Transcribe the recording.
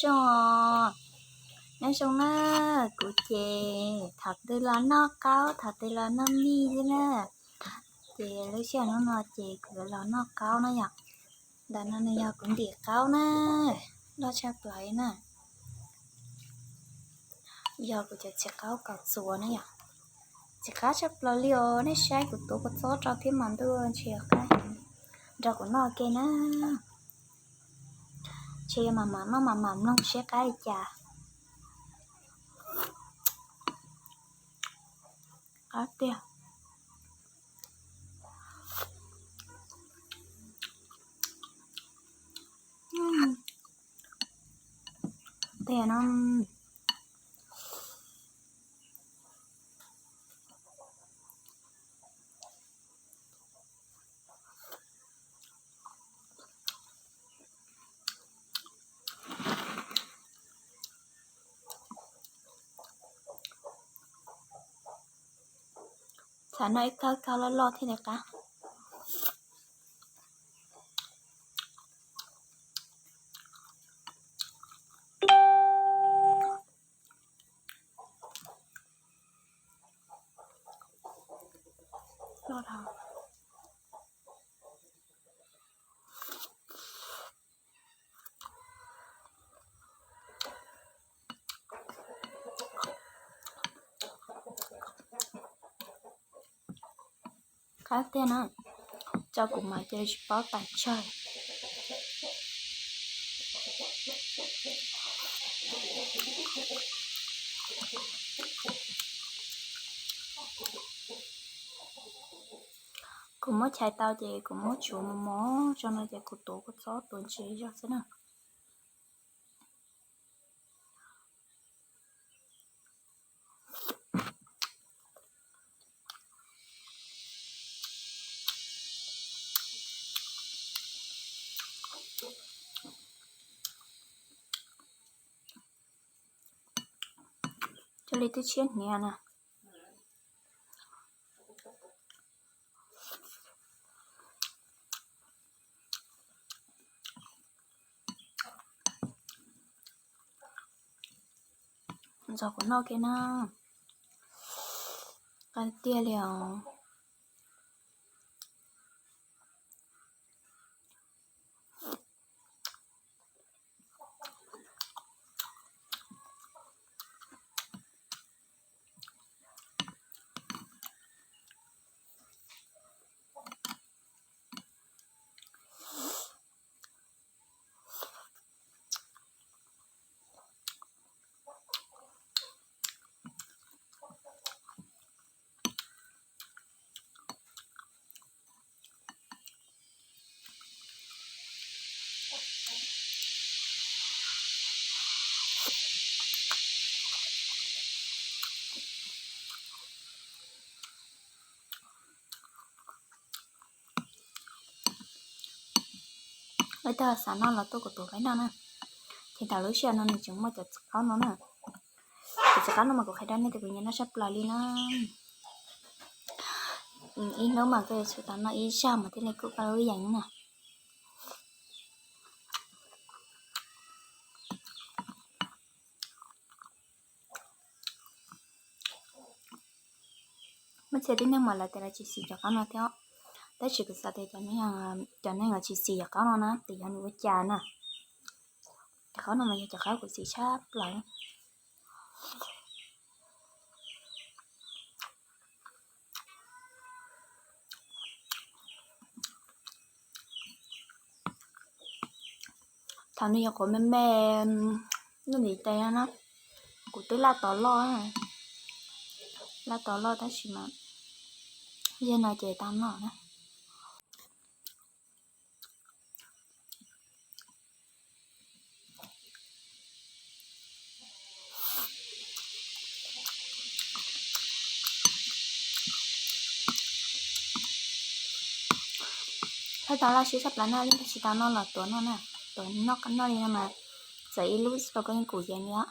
Zoo, nyob zoo na, kuv ces thaum twg los noj qaub, thaum twg los noj mij xwb na. Ces lub sij hawm hnub no ces kuv los noj qaub na yom. Ntawm no nws yog kuv ntim qaub na, loj tshaj plaws li na. Yog kuv cov txiv qaub kaus txuas na yom. Txiv qab tshaj plaws li os, nej saib kuv tuav kua txob rau thiab mas ntuj ntshe qab heev. Nrog kuv noj ke na. Ntshe yog mam mam noj mam mam mloog seb qab li cas. Qab tiag. Tiag no. Txham no ib kawg kawg loj loj thiaj li qab. Qab tiag na, tso kuv mas cia li tsis paub tas tsawg. Kuv muab chais tau ces kuv muab tsuav mos mos tso no ces kuv tuav kua txob tuav ntse zog xwb na. Cia li twb tshiab hniav na. Ntxog kuv noj ke na. Qab tiag li os. Ib tug xav noj los tuaj kuv tuav peb noj na. Ces thaum lub sij hawm no nws tseem muaj cov txiv qaub no na. Cov txiv qaub no mas kuv qhia rau nej tias kuv nyiam noj tshaj plaws li na. Ib hnub mas koj yuav tsum tau noj ib zaug mas thiaj li kub koj lub yees na. Muaj txhia tib neeg mas lawv tias lawv tsis xis cov qaub no thiab, tab sis kuv xav tias cov neeg uas tsis xis cov qaub no na ces yog nws ua cas na. Cov qaub no mas yog cov qaub kuv xis tshaj plaws. Thaum nws yog quav me me, nws ntiv tes no na, kuv twb laj tod loj, laj tod loj tab sis mas yog no ces tau noj na. Thaum tau laj siab tshaj plaws noj li, tsis tau noj los tuav noj na, tuav noj noj li no mas txawm ib lub xwb los koj yeej kum yees li os.